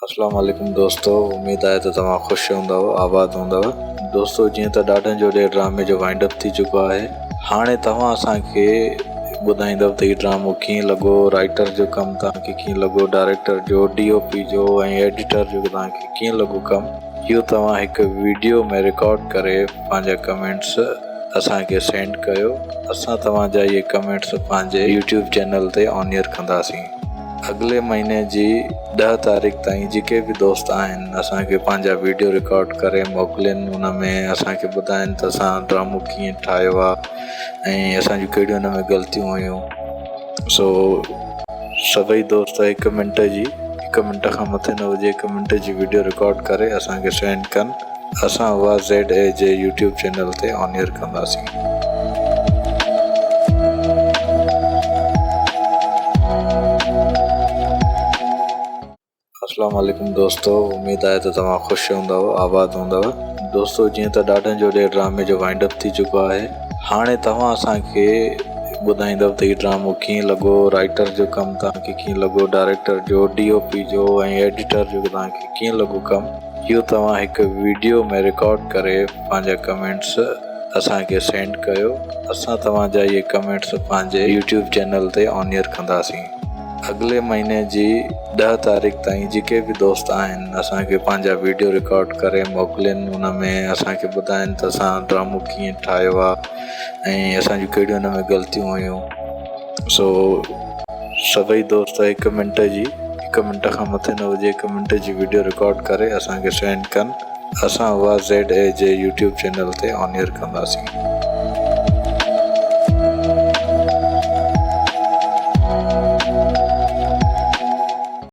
اسلام عليڪم دوستو اميد آهي ته توهان خوش هوندؤ آباد هوندؤ دوستو جيئن ته ڏاڍن جو ڏي ڊرامي جو وائنڊ اپ ٿي چڪو آهي هاڻي توهان اسان کي ٻڌائيندؤ ته هي ڊرامو ڪيئن لڳو رائيٽر جو ڪم توهان کي ڪيئن لڳو ڊائريڪٽر جو ڊي او پي جو ۽ ايڊيٽر جو توهان کي ڪيئن لڳو ڪم اهو توهان هڪ ويڊيو ۾ رڪارڊ ڪري پنهنجا ڪمينٽس اسان کي سينڊ ڪيو اسان توهان جا اهي ڪمينٽس پنهنجي يوٽيوب چينل تي آن ايئر ڪنداسين. اڳلي مهيني جي ڏهه تاريخ تائين جيڪي به دوست آهن اسان کي پنهنجا ويڊيو رڪارڊ ڪري موڪلين ان ۾ اسان کي ٻڌائين ته اسان ڊرامو ڪيئن ٺاهيو آ ۽ اسان جون ڪهڙيون ان ۾ غلطيون هيون سو سڀئي دوست هڪ منٽ جي هڪ منٽ کان مٿي نه هجي هڪ منٽ جي ويڊيو رڪارڊ ڪري اسان کي سينڊ ڪن اسان اها زيڊ اي جي يوٽيوب چينل تي آن ايئر ڪنداسين. اسلام عليڪم دوستو اميد آهي ته توهان خوش هوندؤ آباد هوندؤ دوستو جيئن ته ڏاڍن جو ڏي ڊرامي جو وائنڊ اپ ٿي چڪو آهي هاڻي توهان اسان کي ٻڌائيندؤ ته هي ڊرامو ڪيئن لڳو رائيٽر جو ڪم توهان کي ڪيئن لڳو ڊائريڪٽر جو ڊي او پي جو ۽ ايڊيٽر جو توهان کي ڪيئن لڳو ڪم اهو توهان هڪ ويڊيو ۾ رڪارڊ ڪري پنهنجا ڪمينٽس اسان کي سينڊ ڪيو اسان توهان جا اهي ڪمينٽس پنهنجي يوٽيوب چينل تي آن ايئر ڪنداسين اڳلي مهيني جي ڏهه تاريخ تائين جيڪي به دوست آهن اسان کي پنهنجا ويڊيو رڪارڊ ڪري موڪلين ان ۾ اسان کي ٻڌائين ته اسان ڊرامو ڪيئن ٺاهيو آ ۽ اسان جون ڪهڙيون ان ۾ غلطيون هيون سو سڀئي دوست هڪ منٽ جي هڪ منٽ کان مٿي نه هجي هڪ منٽ جي ويڊيو رڪارڊ ڪري اسان کي سينڊ ڪن اسان اها زيڊ اي جي يوٽيوب چينل تي آن ايئر ڪنداسين.